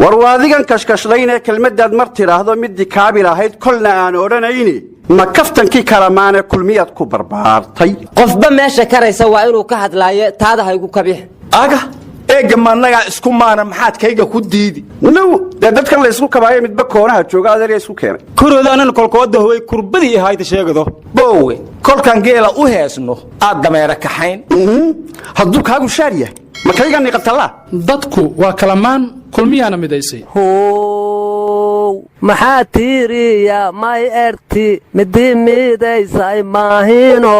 War waadigan kashkashlaynee kelmaddaad mar tidhaahdo midii kaabil ahayd kolna aan odhanayni, ma kaftankii kalamaane Kulmiyaad ku barbaartay? Qofba meesha karaysa waa inuu ka hadlaaye, taada haygu kabix. Aga eegga, maannagaa isku maana? Maxaad kayga ku diidi? Now dee, dadkan la isku kabaayo midba koonaha jooga, adeerya isku keenay. Korooda anan kolkooda howay kurbadii ahayta sheegado. Boowe, kolkaan geela u heesno aad dameera kaxayn. Hadduu kaagu shaar yahay, ma kayga niqatallaa? Dadku waa kalamaan, Kulmiyaana midaysay. How maxaa tiiriya may erti midi midaysay maahino?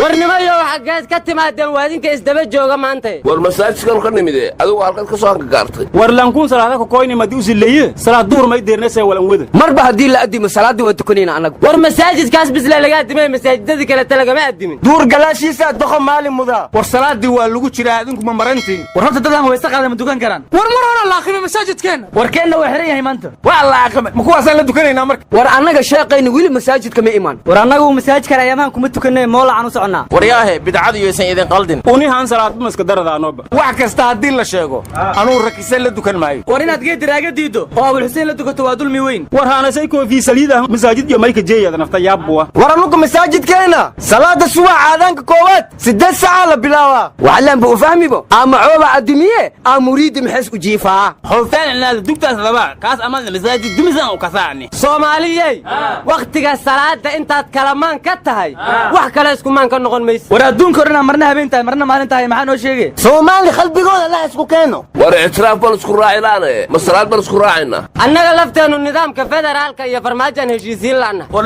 Warnimayo, xaggeed ka timaadeen waadinka isdaba jooga maanta? War masaajidkan ka nimide, adigu halkaad ka soo hangagaartay? War lankuun salaada kokoyni madi usileeye, salaad duhur may deernasee walan wada. Marba haddii la addimo, salaaddii waan tukanayna annagu. War masaajidkaas bisle laga addimay, masaajidadii kaleta lagama addimin. Duur galaashiisaa doqo maalin mudaa. War salaaddii waa lagu jiraa, adinkuma marantiin. War horta dadaan wayse qaada ma dukan karaan? War mar hore la aqrimay masaajidkeenna. Warkeenna waa xiran yahay maanta. Waa la aqrimay, ma kuwaasaan la dukanaynaa marka? War annaga sheeqayna weli masaajidka ma iman. War annagu masaajidkan ayaamahan kuma tukanay, moolacaan u soconnaa. Waryaahe, bidcadu yoysan idin qaldin. Unihaan salaadba iska daradaanoba. Wax kasta haddii la sheego, anuu rakise la dukan maayo. War inaad geediraaga diiddo oo Abulxuseen la dukato waa dulmi weyn. War haanasay koofii saliidah masaajid iyo mayka jeeyada nafta yaabbuwa. War annugu masaajidkeenna salaadda subax aadaanka koowaad 8 sacaa la bilaabaa. Waxlaanba u fahmibo ama cooba addimiye aa muriidi maxees u jiifaa. Howtaan dugtaas laba kaas ama masaajid dumisan u kasaani. Soomaaliyey, wakhtiga salaada intaad kalamaan ka tahay, wax kale iskumaan ka noqon mayse. War adduunka o dhan aa marna habeen tahay, marna maalin tahay, maxaa noo sheegay? Soomaali qalbigooda la isku keeno. War ictiraaf baan isku raacilaane, ma salaad baan isku raacayna? Annaga lafteennu nidaamka federaalka iyo Farmaajoan heshiisiin la'na. War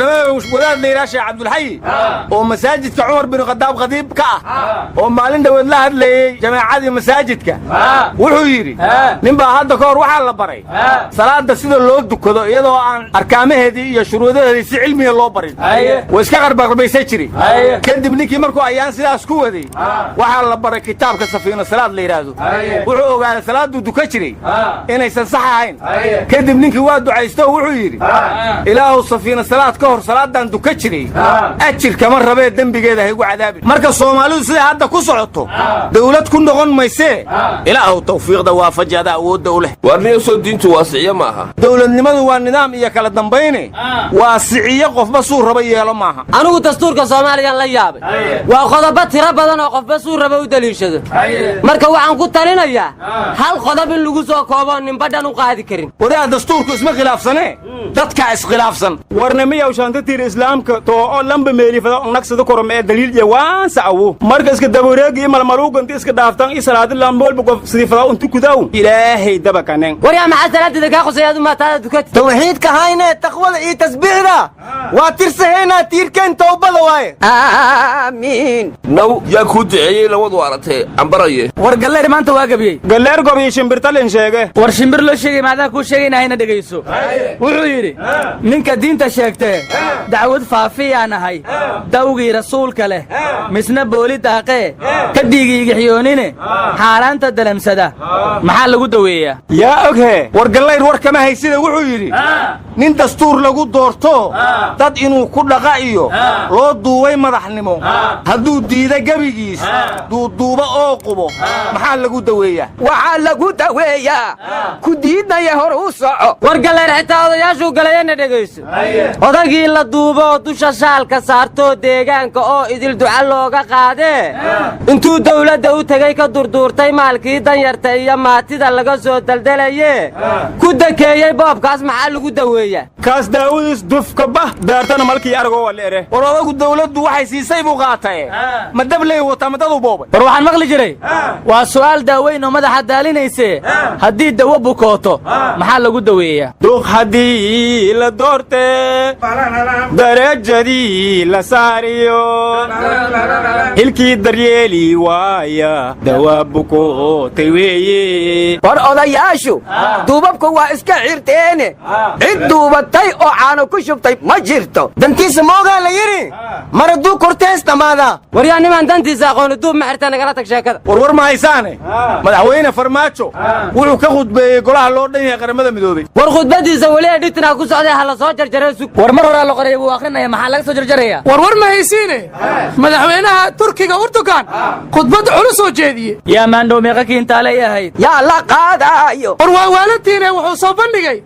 wadaad la yidhaha Sheekh Cabdulxayi oo masaajidka Cumar bin Khadaab khadiib ka ah oo maalin dhoweed la hadlayey jamaacadii masaajidka, wuxuu yidhi: ninbaa hadda ka hor waxaa la baray salaadda sida loo dukado, iyadoo aan arkaamaheedii iyo shuruudaheedii si cilmiga loo barin, way iska qarbarbaysa jiri. Kadib ninkii markuu ayaan sidaas ku waday, waxaa la baray kitaabka Safiina Salaad la yidhaahdo. Wuxuu ogaaday salaadduu duka jiray inaysan sax ahayn. Kadib ninkii waa ducaysto oo wuxuu yidhi: "Ilaahu, Safiina Salaad ka hor salaaddaan duka jiray ajir kama rabee, dembigeeda haygu cadaabin." Marka Soomaalidu siday hadda ku socoto dawlad ku noqon maysee, Ilaahu tawfiiqda waafaji, adaa awoodda u leh. War niyo, soo diintu waasiciye ma aha? Dawladnimadu waa nidaam iyo kala dambayne, waasiciye qofba suu raba yeelo maaha. Anigu dastuurka Soomaaliyaan la yaabay. Waa qodobo tiro badan oo qofba suu raba u deliishado. Marka waxaan ku talinayaa hal qodob in lagu soo kooboo ninba dhan u qaadi karin. Wadaha, dastuurku isma khilaafsanee, dadkaa iskhilaafsan. Warnamiyaw, shaanta tiir islaamka too oo lamba meelifada nagsada korome ee daliil iyo waansa awo. Marka iska dabareegi iyo malmaluuganti iska dhaaftan iyo salaadi lamboolba qof sidii fadaa untu kudaw Ilaahay daba kanen. Waryaa, maxaa salaadida kaa qusay? Adu maataada dukati. Tawxiidka hayne, taqwada iyo tasbiixda waa tirsahaynaa, tiirkeen towbada waaye. Aamiin. Naw, yaa kuu duceeyey? Labadu aragtee ambaraye. War galleer maanta waa gabiyey. Galleer gobiyo shimbirtalin sheege. War shimbir loo sheegay maadaa kuu sheegayna, hayna dhegayso. Wuxuu yidhi: ninka diinta sheegtee dacwad faafiyaan ahay, dawgii rasuulka leh misna booli daaqee ka dhiigiigixiyoonine xaaraanta dalamsada, maxaa lagu daweeyaa? Yaa oghe? War gallayr war kama haysida. Wuxuu yidhi: nin dastuur lagu doorto dad inuu ku dhaqa iyo loo duubay madaxnimo, hadduu diida gebigiis duuduuba oo qubo, maxaa lagu daweeyaa? Waxaa lagu daweeyaa ku diidnaya hor u soco. War galleer xitaa odayaashuu galayana dhegayso. Odagii la duubo oo dusha shaalka saartoo deegaanka oo idil duca looga qaadee, intuu dawladda u tegey ka durduurtay maalkii danyarta iyo maatida laga soo daldalayee, ku dakeeyey boobkaas, maxaa lagu daweeyaa? Kaas daawadiis dufka bah daartana malkii aragoo waa la ere. War odagu dawladdu waxay siisay buu qaataye, ma dabley wataa, madaduu boobay? War waxaan maqli jiray: waa su'aal daaweyn oo madaxa daalinayse, haddii dawo bukooto maxaa lagu daweeyaa? Duq haddii la doorte, darajadii la saariyo, xilkii daryeeli waaya, dawaa bukootay weeye. War odayaashu duubabku waa iska xirteene, cid duubatay. Dhimatay oo caano ku shubtay ma jirto. Dantiisa moogaa la yidhi, mar hadduu kortees dhammaada. Waryaa, nimaan dantiisa aqooni duub ma xirta, nagala tag sheekada. Warwar ma haysaane, Madaxweyne Farmaajo wuxuu ka khudbeeyey golaha loo dhan yahay Qaramada Midoobey. War khudbadiisa weli editing-aa ku socday, ha la soo jarjaree, sug. War mar horaa la qoraya, wuu akhrinaya, maxaa laga soo jarjaraya? War ma haysiine, madaxweynaha Turkiga Urdugan khudbad culus soo jeediye. Yaa maandhow, meeqa kiintaalay ahayd? Yaa la qaadaayo? War waa waalantiine, wuxuu soo bandhigay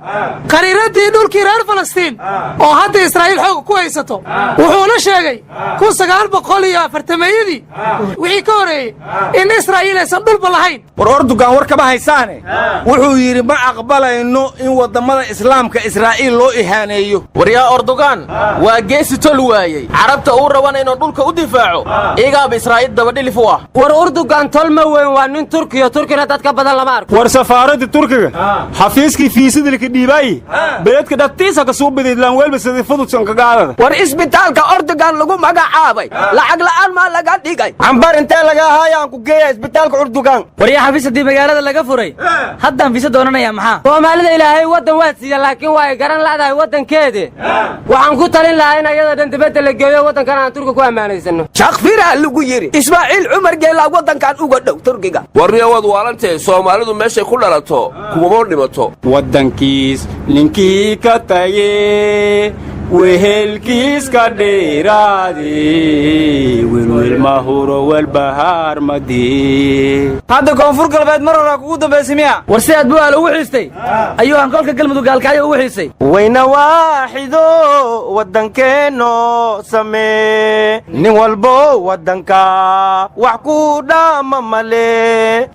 khariiradii dhulkii reer Falastiin oo hadda Israa'iil xooga ku haysato, wuxuuna sheegay 1940-meeyadii wixii ka horeeyey in Israa'iil aysan dhulba lahayn. War Ordugan war kama haysaane, wuxuu yidhi ma aqbalayno in waddamada Islaamka Israa'iil loo ihaaneeyo. Waryaa, Ordogan waa geesi tol waayey, Carabta uu rabana inuu dhulka u difaaco, iyagaaba Israa'iil dabadhilif u ah. War Urdugan tol ma weyn, waa nin Turkiya, Turkina dad ka badan lama arko. War safaaradda Turkiga xafiiskii fiisidilka dhiibaayi beledka dhatiisa ka suubiday laanweelba sidii fududsan ka gaadada. War isbitaalka Ordogan lagu magacaabay lacag la'aan maa laga dhigay? Cambar intee laga ahaaya aan ku geeya isbitaalka Urdugan? Waryaa, xafiis haddii magaalada laga furay, haddaan fiisa doonanaya maxaa? Soomaalida Ilaahay waddan waad siiya, laakiin waa ay garan la'dahay waddankeede. Waxaan ku talin lahaa in ayada dhan dibadda la geeyo, waddankan aan Turka ku ammaanaysano. Shakfiraa lagu yidhi, Ismaaciil Cumar Geelaa waddankan uga dhow Turkiga. Warniya, waad waalantahe, Soomaalidu meeshay ku dhalato kumama dhimato. Waddankiis ninkii ka taye, wehelkiis ka dheeraade, welwel ma huro, walbahaar madii. Hadda Koonfur Galbeed mar horaa kugu dambaysay miya? War sidaad Bu'aal ugu xiistay ayuu hankolka Galmudug Gaalkacyo ugu xiisay. Wayna waaxido waddankeenno samee, nin walbo waddanka wax ku dhaama male.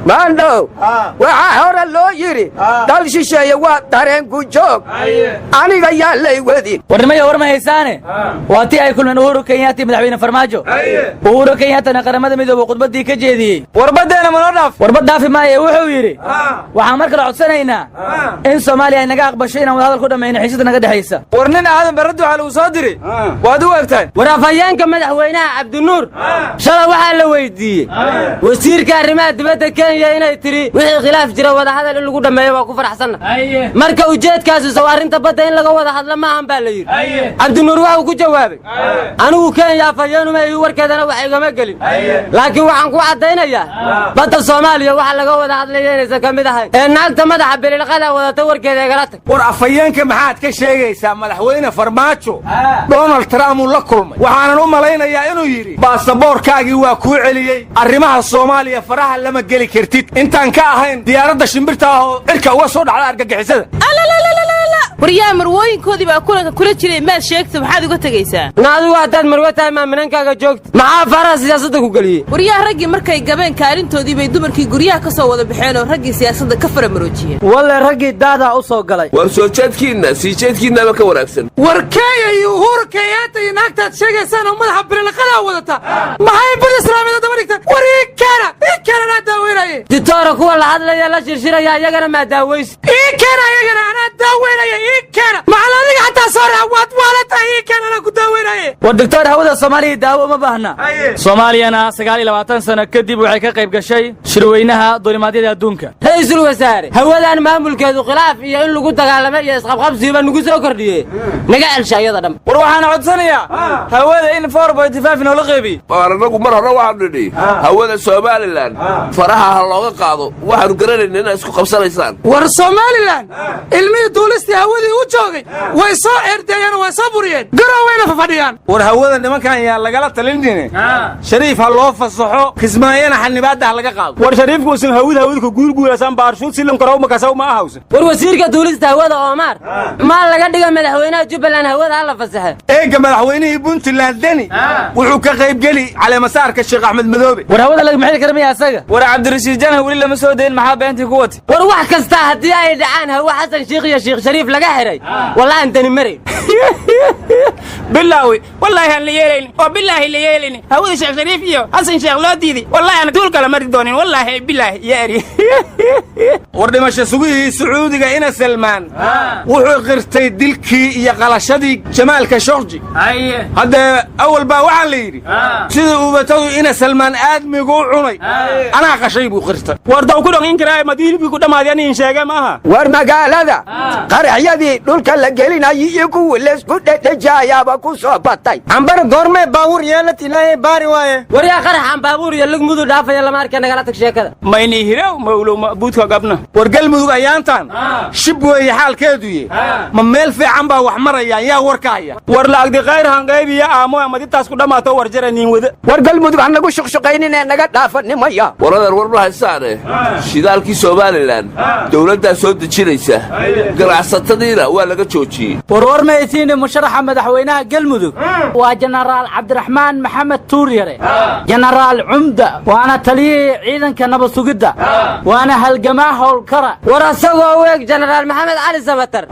Maandhow, waxaa hore loo yidhi dal shisheeye waa dareenku joog, aniga yaa lay wadin. Warnimayo, war ma haysaane, waa tii ay kulmeen Uhuru Kenyatta iyo Madaxweyne Farmaajo. Uhuru Kenyattana Qaramada Midoobe khudbaddii ka jeediyey. Warbaddeena manoo dhaaf. Warbad dhaafi maaye, wuxuu yidhi waxaan mar kale codsanaynaa in Soomaaliya ay naga aqbasho inaan wadahadal ku dhammayno xiisada naga dhexaysa. War nin Aadan Barre Ducaale uu soo diri waad u egtahay. War afhayeenka madaxweynaha Cabdinuur shalay waxaa la weydiiyey wasiirka arrimaha dibadda Kenya inay tidhi wixii khilaaf jira wadahadal in lagu dhammeeyo waa ku faraxsanna, marka ujeedkaasi sow arrinta badda in laga wada hadla maahan baa la yidhi. Cabdinuur waxuu ku jawaabay, anigu Kenya afhayeenuma iyo warkeedana wax igama gelin, laakiin waxaan ku caddaynayaa badda Soomaaliya waxa laga wada hadlaya inaysan ka mid ahayn, ee naagta madaxa bililqada wadata warkeeda igala tag. War afhayeenka maxaad ka sheegaysaa? Madaxweyne Farmaajo Donald Trump uu la kulmay, waxaanan u malaynayaa inuu yidhi baasaboorkaagii waa kuu celiyey, arrimaha Soomaaliya faraha lama geli kartid intaan ka ahayn diyaaradda shimbirta ah oo cirka uga soo dhacda argagixisada. Waryaa, marwooyinkoodii baa kulanka kula jiray, maad sheegta, maxaad uga tegaysaa? Na adigu haddaad marwe tahay, maa minankaaga joogta? Maxaa faraha siyaasadda ku geliyey? Waryaa, raggii markay gabeen kaalintoodii bay dumarkii guryaha ka soo wada baxeen oo raggii siyaasadda ka faramaroojiyeen. Walle raggii daadaa u soo galay. War soo jeedkiinna sii jeedkiinnaaba ka wanaagsan. War Kenya iyo Uhuru Kenyatta iyo naagtaad sheegaysaan oo madaxa bililqadaa wadata maxay bad Islaamiyada daba dhigtaan? War ii keena, ii keena, anaa daaweynaya. Ditoora, kuwa la hadlaya la shirshiraya iyagana maa daaweysi? Ii keena iyagana, anaa daaweynaya, ii keena. Macal adiga xataa soo raa, waad waalatahay, ii keena, anaa ku daaweynaya. War doctor, hawada Soomaaliya daawo uma baahna. Soomaaliyana 29 sano kadib waxay ka qayb gashay shirweynaha duulimaadyada adduunka. Ra-iisul wasaare, hawadan maamulkeedu khilaaf iyo in lagu dagaalamo iyo isqabqabsiiba nagu soo kordhiyey, naga celsha iyada dhan. War waxaan codsanayaa hawada in 4.5 noola qeybiy. Waan annagu mar hore waxaanu nidhi hawada Somalilan faraha ha looga qaado, waxaanu garanayna inaad isku qabsanaysaan. War Somalilan ilmihii duulistii hawadii u joogay way soo ceerdeeyeen oo way soo buriyeen, Garowayna fafadhiyaan. War hawada nimankan yaa lagala talinine, Shariif ha loo fasaxo, Kismaayana xanibaadda ha laga qaado. War Shariifku usan hawid hawidka guurguurasaan baarshuud silan karaw makasaw ma ahawse. War wasiirka duulista hawada Oomaar maa laga dhiga madaxweynaha Jubbaland, hawada ha la fasaxe. Eegga, madaxweynihii Puntland Deni wuxuu ka qaybgeli caleemasaarka Sheekh Axmed Madoobe. War hawada lagama xili kara miya asaga? War Cabdirashiid Janha weli lama soo dayn, maxaa beentii ku watay? War wax kasta haddii ay dhacaan, hawe Xasan Shiikh iyo Sheekh Shariif laga xiray wallahi dani maray. Bilaawi, wallaahi aan la yeelaynin oo bilaahi la yeelaynin. Hawada Sheekh Shariif iyo Xasan Sheekh loo diiday, wallaahi aan duul kala mari doonin, wallaahi bilaahi ya eri. War, dhimasho sugihii Sacuudiga ina Salmaan wuxuu qirtay dilkii iyo qalashadii Jamaal Khashoggi. Haddee awal baa waxaa la yidhi sidii ubatadu ina Salmaan aadmigu u cunay, anaa qashay buu qirtay. War, daw ku dhon inkiraay madiilibkii ku dhamaaday aniin sheege maaha. War, magaalada qaraxyadii dhulka la gelinayay iyo kuwii laysku dhedhejayaaba ku soo batay. Cambara goormee baabuur yeelat? Ilaahay baari waaye. Waryaa, qaraxaan baabuur iyo lug mudug dhaafaya lama arka, nagala tag sheekada. Mayni hirew mawlow mabuudka gabna. War, Galmudug ayaantan shib weeye xaalkeeduye, ma meel fiican baa wax marayaan? Yaa warka haya? War, laagdi khayr hanqaybiya aamo amaditaas ku dhammaato war jara niin wada. War, Galmudug ha nagu shuqshuqayninee naga dhaafanimaya. Waradan war ma haysaane, shidaalkii Somalilan dowladdaa soo dejinaysa, ganacsatadiina waa laga joojiyey. Warwar mahaysiine, musharaxa madaxweynaha Galmudug waa Jenaraal Cabdiraxmaan Maxamed Tuuryare, Jenaraal Cumda, waana taliyihii ciidanka nabad sugidda, waana halgamaa howlkara. War, asagoo u eg Jenaraal Maxamed Cali Samatar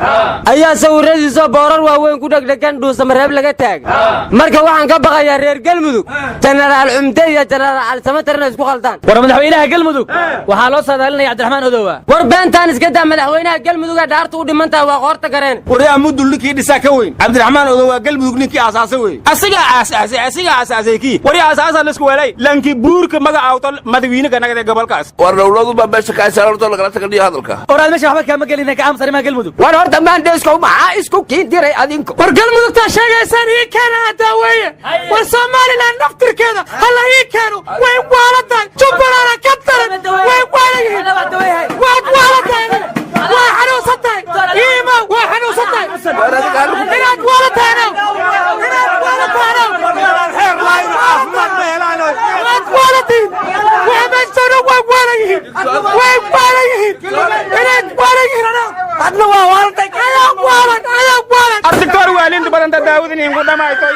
ayaa sawirradiisoo boorar waaweyn ku dhegdhegan Dhuusamareeb laga taagay. Marka waxaan ka baqayaa reer Galmudug Jenaraal Cumde iyo Jenaraal Cali Samatar inay isku khaldaan. War, madaxweynaha Galmudug waxaa loo saadaalinaya Cabdiraxmaan Odowa. War, beentaan iska daa. Madaxweynaha Galmudug ee dhaartu u dhiman tahay waa Qoorta Gareen. Waryaa, Mudul ninkii dhisaa ka weyn. Cabdiraxmaan Odowaa Galmudug ninkii aasaasa wey. Asigaa aasaasay, asigaa aasaasay kii. Waryaa, aasaasa laisku weelay lanki buurka magacaawto madaxweyne nagade gobolkaas. War, dowladu baa meesha ka haysaa hortoo lagala taganiyo hadalka. Oraad meesha waxba kaama gelina, ka aamus arrimaha Galmudug. War, horta maandheeskow, maxaa isku kiin diray adinku? War, Galmudugtaa sheegaysaan ii keena aan daaweeye. War, Somalilan naftirkeeda hala ii keeno, way waalan tahay. Jubbalana ka daran, way waalan yihiin. Waad waalan tahay adiga, waa xanuunsan tahay iima, waa xanuunsan tahay inaad waalan tahay now, inaad waalan tahay now. Waad waalantihiin, waxa meesha waa waalan yihiin, way waalan yihiin, inaad waalan yihiin anaa. Adna waa waalatay. Adaa waalan, adaa waalan. Ardigtoor waalinta badanta daawadin inku dhamayto.